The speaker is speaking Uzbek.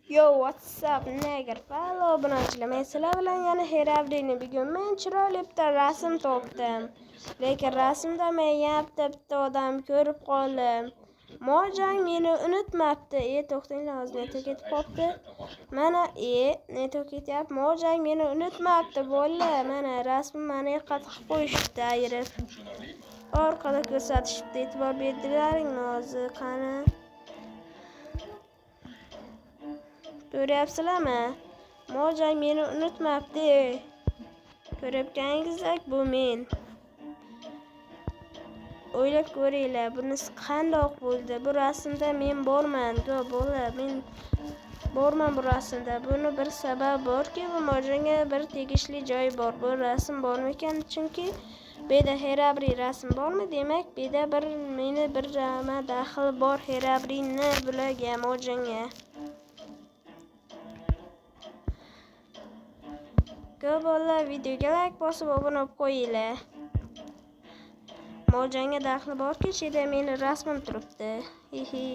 Yo, what's up, nigger? Follow obunachilar. Men sizlar bilan yana Herobrine. Bugun men chiroyli bitta rasm topdim. Lekin rasmda men yana bitta odam ko'rib qoldim. Mojang meni unutmabdi. To'xtanglar, hozir neto ketib qolibdi. Mana, neto ketyapti. Mojang meni unutmabdi, bolalar. Mana rasmni mana yoqqa tiqib qo'yishibdi ayirib. Orqada ko'rsatishibdi. E'tibor berdilaringmi hozir? Qani? Ko'ryapsizlarmi? Mojang meni unutmabdi. Ko'rayotganingizdek bu men. O'ylab ko'ringlar, bunisi qandoq bo'ldi? Bu rasmda men borman, go bola, men borman bu rasmda. Buni bir sabab borki, bu mojangga bir tegishli joy bor. Bu rasm bormikan? Chunki bu yerda Herobrine rasm bormi? Demak, bu yerda bir meni bir nima daxl bor Herobrine bularga, mojangga. Go bolalar, videoga like bosib obuna bo'lib qo'yinglar. Mojangga daxli borki, shu yerda meni rasmim turibdi. Hi hi.